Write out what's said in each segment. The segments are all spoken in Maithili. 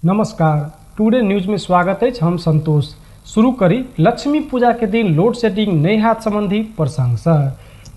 नमस्कार, टुडे न्यूज में स्वागत अछि। हम संतोष। शुरू करी लक्ष्मी पूजा के दिन लोड शेडिंग नहि हैत संबंधी प्रसंगसँ।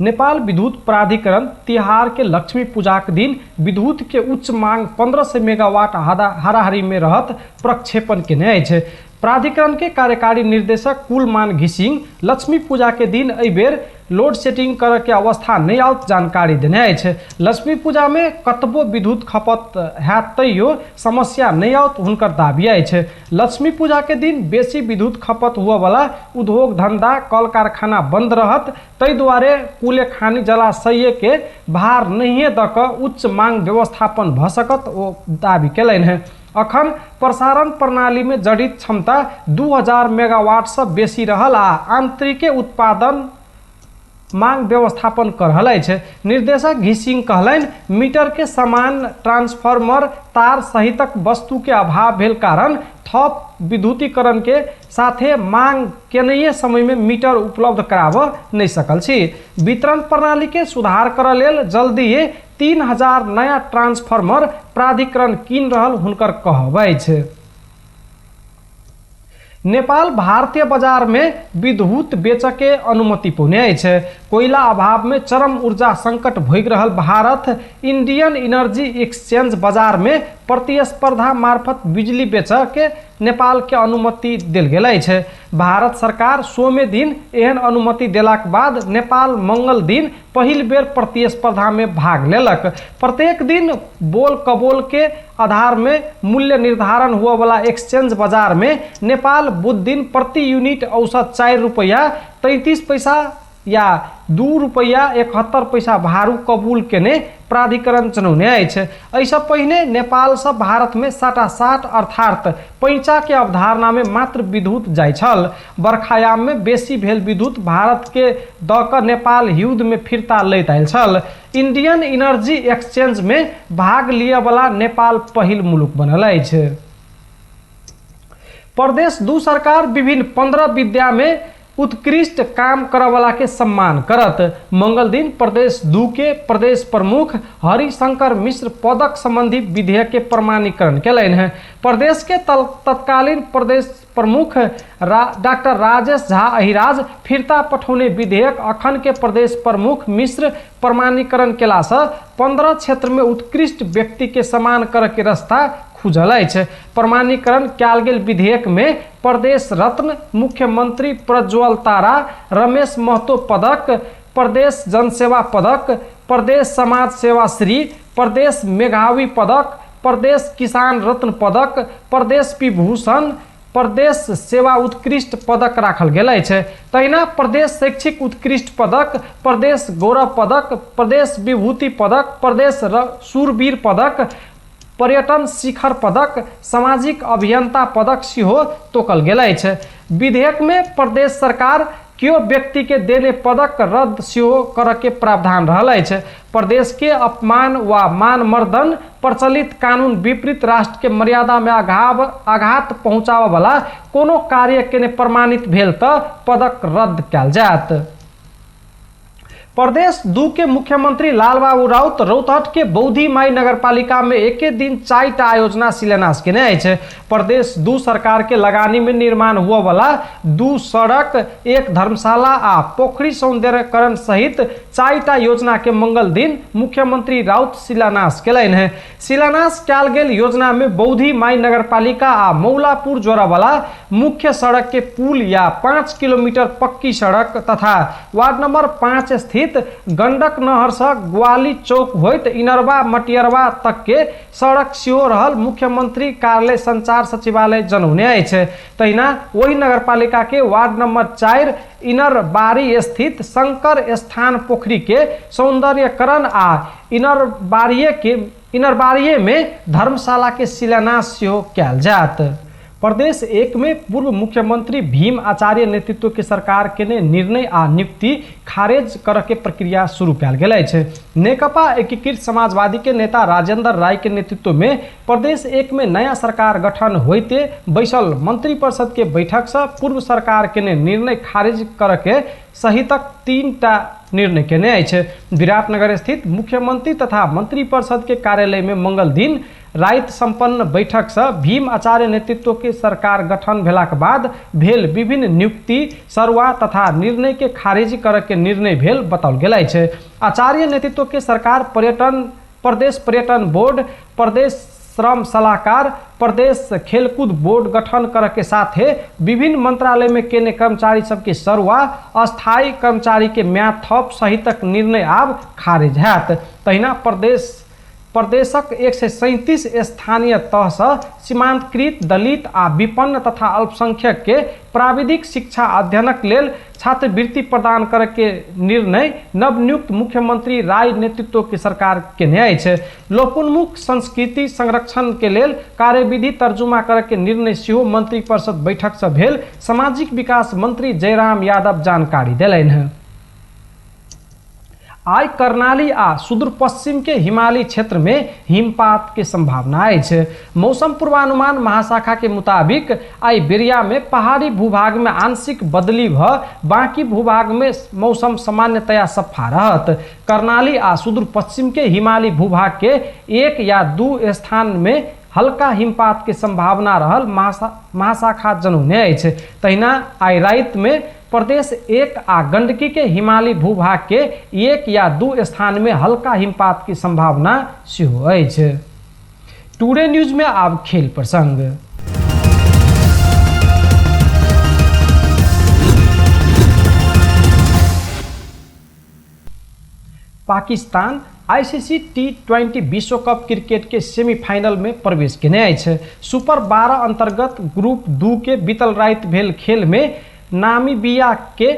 नेपाल विद्युत प्राधिकरण तिहार के लक्ष्मी पूजाक दिन विद्युत के उच्च मांग 1500 मेगावाट हाराहारी में रहत प्रक्षेपण केने अछि। प्राधिकरण के कार्यकारी निर्देशक कुलमान घिसिंग लक्ष्मी पूजा के दिन एहि बेर लोड सेटिंग करऽ के अवस्था नहि आओत जानकारी देने अछि। लक्ष्मी पूजा में कतबो विद्युत खपत हैत तैयो समस्या नहि आओत हुनकर दावी अछि। लक्ष्मी पूजा के दिन बेसी विद्युत खपत हुअ उद्योग धंधा कल कारखाना बंद रहत, ताहि दुआरे कुलेखानी जलाशय के भार नहिए दऽ कऽ उच्च मांग व्यवस्थापन भऽ सकत ओ दावी केलनि हेँ। अखन प्रसारण प्रणाली में जड़ित क्षमता 2000 मेगावाट से बेसी रहल आ आंतरिक उत्पादन मांग व्यवस्थापन कर रहल अछि। निर्देशक घिसिंग कहलनि, मीटर के समान ट्रांसफार्मर तार सहितक वस्तु के अभाव भेल कारण थप विद्युतीकरण के साथे मांग केनैये समय में मीटर उपलब्ध कराबऽ नहि सकल छी। वितरण प्रणाली के सुधार करऽ लेल जल्दी 3000 नया ट्रांसफार्मर प्राधिकरण कीन रहल हुनकर कहब अछि। नेपाल भारतीय बाजार में विद्युत बेचऽ के अनुमति पौने अछि। कोयला अभाव में चरम ऊर्जा संकट भोगि रहल भारत इंडियन एनर्जी एक्सचेंज बाजार में प्रतिस्पर्धा मार्फत बिजली बेचऽ के नेपाल के अनुमति देल गेल अछि। भारत सरकार सोमे दिन एहन अनुमति देलाक बाद नेपाल मंगल दिन पहिल बेर प्रतिस्पर्धा में भाग लेलक। प्रत्येक दिन बोल कबोल के आधार में मूल्य निर्धारण हुआ वाला एक्सचेंज बाजार में नेपाल बुध दिन प्रति यूनिट औसत 4 रुपया 33 पैसा या 2 रुपया 71 पैसा भारू कबूल केने प्राधिकरण जनौने अछि। एहिसँ पहिने नेपालसँ भारत में 60 अर्थात पैंचा के अवधारणा में मात्र विद्युत जाइ छल। बरखायाम में बेसी भेल विद्युत भारत के दऽ कऽ नेपाल युद्ध में फिरता लैत आयल छल। इंडियन एनर्जी एक्सचेंज में भाग लिअ वाला नेपाल पहिल मुलुक बनल अछि। प्रदेश 2 सरकार विभिन्न 15 विद्या में उत्कृष्ट काम करऽवला के सम्मान करत। मंगल दिन प्रदेश 2 के प्रदेश प्रमुख हरिशंकर मिश्र पदक संबंधी विधेयक के प्रमाणीकरण केलनि हैं। प्रदेश के तत्कालीन प्रदेश प्रमुख डॉक्टर राजेश झा अहिराज फिर्ता पठौने विधेयक अखन के प्रदेश प्रमुख मिश्र प्रमाणीकरण केलासँ 15 क्षेत्र में उत्कृष्ट व्यक्ति के सम्मान करऽ के रास्ता खुजल अछि। प्रमाणीकरण कयल गेल विधेयक में प्रदेश रत्न, मुख्यमंत्री प्रज्वल तारा, रमेश महतो पदक, प्रदेश जनसेवा पदक, प्रदेश समाज सेवा श्री, प्रदेश मेघावी पदक, प्रदेश किसान रत्न पदक, प्रदेश विभूषण, प्रदेश सेवा उत्कृष्ट पदक राखल गेल अछि। तहिना प्रदेश शैक्षिक उत्कृष्ट पदक, प्रदेश गौरव पदक, प्रदेश विभूति पदक, प्रदेश शूरवीर पदक, पर्यटन शिखर पदक, सामाजिक अभियंता पदक सेहो तोकल गेल अछि। विधेयक में प्रदेश सरकार केओ व्यक्ति के देने पदक रद्द सेहो करऽ के प्रावधान रहल अछि। प्रदेश के अपमान वा मान मर्दन, प्रचलित कानून विपरीत राष्ट्र के मर्यादा में आघात पहुंचाबऽ वाला कोनो कार्य केने प्रमाणित भेल तऽ पदक रद्द कयल जायत। प्रदेश 2 के मुख्यमंत्री लालबाबू राउत रौतहट के बौद्धि माई नगरपालिका में एके दिन 4टा योजना शिलान्यास केने अछि। प्रदेश 2 सरकार के लगानी में निर्माण हुआ वाला 2 सड़क, 1 धर्मशाला आ पोखरी सौंदर्यकरण सहित 4टा योजना के मंगल दिन मुख्यमंत्री राउत शिलान्यास केलनि हैं। शिलान्यास कयल गेल योजना में बौद्धि माई नगरपालिका आ मौलापुर जोड़ा वाला मुख्य सड़क के पुल या 5 किलोमीटर पक्की सड़क तथा वार्ड नंबर 5 स्थित गंडक नहर से ग्वाली चौक होइत इनरवा मटियरवा तक के सड़क सेहो रहल मुख्यमंत्री कार्यालय संचार सचिवालय जनौने अछि। तहिना ओहि नगरपालिका के वार्ड नंबर 4 इनरबारी स्थित शंकर स्थान पोखरी के सौंदर्यकरण आ इनरबारिये में धर्मशाला के शिलान्यास सेहो कयल जायत। प्रदेश 1 में पूर्व मुख्यमंत्री भीम आचार्य नेतृत्व के सरकार के निर्णय आ नियुक्ति खारिज करऽ के प्रक्रिया शुरू कयल गेल अछि। नेकपा एकीकृत समाजवादी के नेता राजेंद्र राय के नेतृत्व में प्रदेश 1 में नया सरकार गठन होते बैसल मंत्रिपरिषद के बैठक से पूर्व सरकार के निर्णय खारिज करऽ के सहितक 3टा निर्णय केने अछि। विराटनगर स्थित मुख्यमंत्री तथा मंत्रिपरिषद के कार्यालय में मंगल दिन राति सम्पन्न बैठक से भीम आचार्य नेतृत्व के सरकार गठन भेलाक बाद भेल विभिन्न नियुक्ति सरुआ तथा निर्णय के खारिज करय के निर्णय भेल बताओल गेल अछि। आचार्य नेतृत्व के सरकार पर्यटन प्रदेश पर्यटन बोर्ड, प्रदेश श्रम सलाहकार, प्रदेश खेलकूद बोर्ड गठन करय के साथे विभिन्न मंत्रालय में केने कर्मचारी सबके सरुआ अस्थायी कर्मचारी के म्याद थप सहितक निर्णय आब खारिज हैत। तहिना प्रदेशक 137 स्थानीय तहसँ सीमांतकृत दलित आ विपन्न तथा अल्पसंख्यक के प्राविधिक शिक्षा अध्ययनक लेल छात्रवृत्ति प्रदान करय के निर्णय नवनियुक्त मुख्यमंत्री राय नेतृत्व के सरकार केने अछि। लोपोन्मुख संस्कृति संरक्षण के लेल कार्यविधि तर्जुमा करय के निर्णय सेहो मंत्रिपरिषद बैठक से भेल सामाजिक विकास मंत्री जयराम यादव जानकारी देलनि। आइ कर्णाली आ सुदूर पश्चिम के हिमालयी क्षेत्र में हिमपात के संभावना अछि। मौसम पूर्वानुमान महाशाखा के मुताबिक आइ बेरिया में पहाड़ी भूभाग में आंशिक बदली भ बाकी भूभाग में मौसम सामान्यतया सफा रहत। कर्णाली आ सुदूर पश्चिम के हिमालयी भूभाग के 1 या 2 स्थान में हल्का हिमपात के संभावना रहल महाशाखा जनौने अछि। तहिना आइ राति में प्रदेश 1 आ गंडकी के हिमालयी भूभाग के 1 या 2 स्थान में हल्का हिमपात की संभावना सेहो अछि। टुडे न्यूज में आब खेल प्रसंग। पाकिस्तान आईसीसी टी20 विश्व कप क्रिकेट के सेमीफाइनल में प्रवेश केने अछि। सुपर 12 अंतर्गत ग्रुप 2 के बीतल राति भेल खेल में नामीबिया के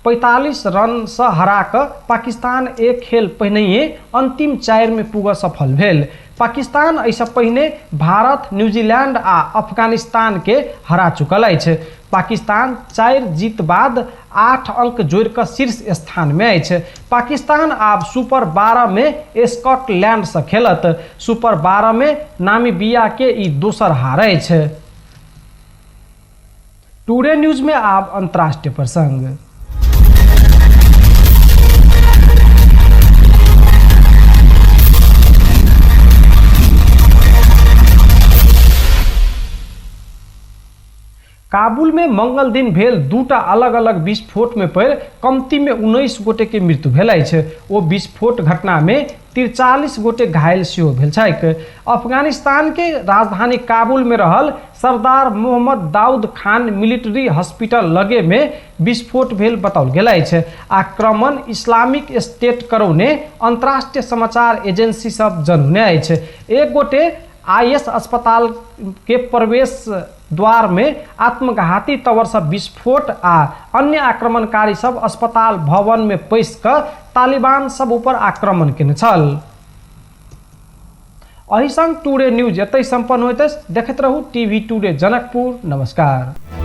45 रन से हरा कऽ पाकिस्तान एक खेल पहिनहिए अंतिम 4 में पुगऽ सफल भेल। पाकिस्तान एहिसँ पहिने भारत, न्यूजीलैंड आ अफगानिस्तान के हरा चुकल अछि। पाकिस्तान 4 जीत बाद 8 अंक जोड़ि कऽ शीर्ष स्थान में अछि। पाकिस्तान आब सुपर 12 में स्कॉटलैंड से खेलत। सुपर 12 में नामीबिया के ई दोसर हार अछि। टुडे न्यूज में आब अंतर्राष्ट्रीय प्रसंग। काबुल में मंगल दिन भेल 2 अलग अलग विस्फोट में पड़ि कमती में 19 गोटे के मृत्यु भेल अछि। ओ विस्फोट घटना में 43 गोटे घायल सेहो भेल छैक। अफगानिस्तान के राजधानी काबुल में रहल सरदार मोहम्मद दाऊद खान मिलिट्री हॉस्पिटल लगे में विस्फोट भेल बताओल गेल अछि। आक्रमण इस्लामिक स्टेट करौने अंतर्राष्ट्रीय समाचार एजेंसी सब जनौने अछि। एक गोटे IS अस्पताल के प्रवेश द्वार में आत्मघाती तवर से विस्फोट आ अन्य आक्रमणकारी सब अस्पताल भवन में पैस कऽ तालिबान सब ऊपर आक्रमण केने छल। एहि संग टुडे न्यूज एतहि संपन्न होइत अछि। देखैत रहू टीवी टुडे जनकपुर। नमस्कार।